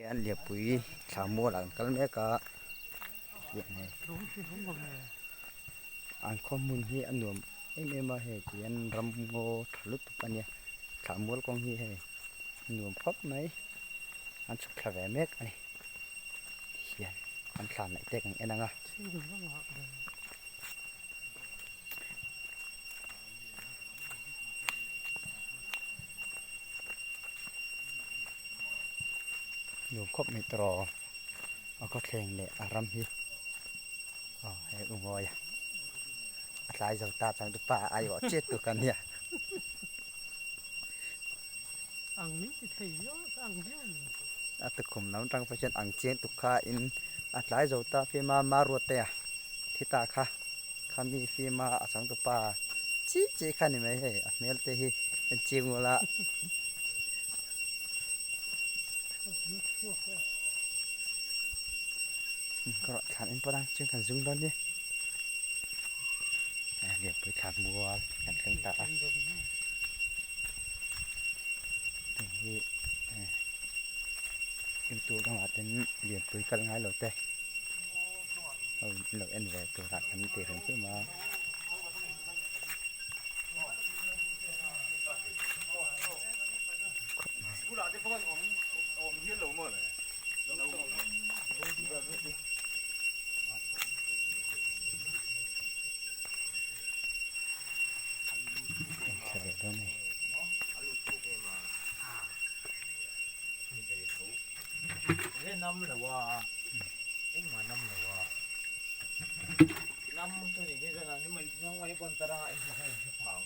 ອັນລຽບປຸຍ ສາມໂມງຫຼັງກັນແມ່ກະ ອັນຂໍ້ມູນທີ່ອັນໜວມ ເອັມເອັມມາເຮ ທີ່ອັນລຳໂງທະລຸດປານເນຍ ສາມໂມງກອງທີ່ເຮ ໜວມຄອບໄໝ ອັນສຸກທະແວເມກ ອັນນີ້ ເຂຍນ ອັນຂານໄນເຕັກ ອັນນັ້ນງະ ໂຍມຄົບໄມຕຣໍ ເອົາກໍແຂ່ງແຫຼະອາຣຳຮີ ອໍ ແຮກອຸງວອຍ ອາດຫຼາຍເຈົ້າຕາຈັງຕຸປາອາຍວໍເຈັດຕຸກັນເນຍ ອັງນີ້ເທຍອງດຽວ ອາດຕະຄຸມນຳຕັງໄປເຊັ່ນອັງຈຽງຕຸຄາອິນ ອາດຫຼາຍເຈົ້າຕາເຟມາມາຣວດແຕ່ ທິຕາຄາ ຄາມີຟີມາອາສັງຕຸປາ ຈີເຈຄານິໄມເຮ ອາເມລເຕຮີ ເປັນຈີງວະລະ ອືມ ກະລອດຄານເອັນປະດັງ ເຈີກັນຊຸງດອນເດ ອາ ລຽບໄປຄານບົວ ກັນເຄື່ອງຕາ ເປັນທີ່ ເອີ ເປັນຕົວກັນວ່າເປັນຫຼຽນປຸຍກັນງ່າຍໂລດແຕ່ ເອີ ເລີກເອັນແວຕົວລະຄັນເຕເຖິງຂຶ້ນມາ ສະເລັດແລ້ວນີ້ ເອີ ນຳແລ້ວວ່າ ເອັງມານຳແລ້ວວ່າ ນຳໂຕນີ້ ໂຕນັ້ນໃຫ້ມັນຍັງໄວ້ກ່ອນຕະລາດ ເອັງຊິໃຫ້ເຮັດທາງ.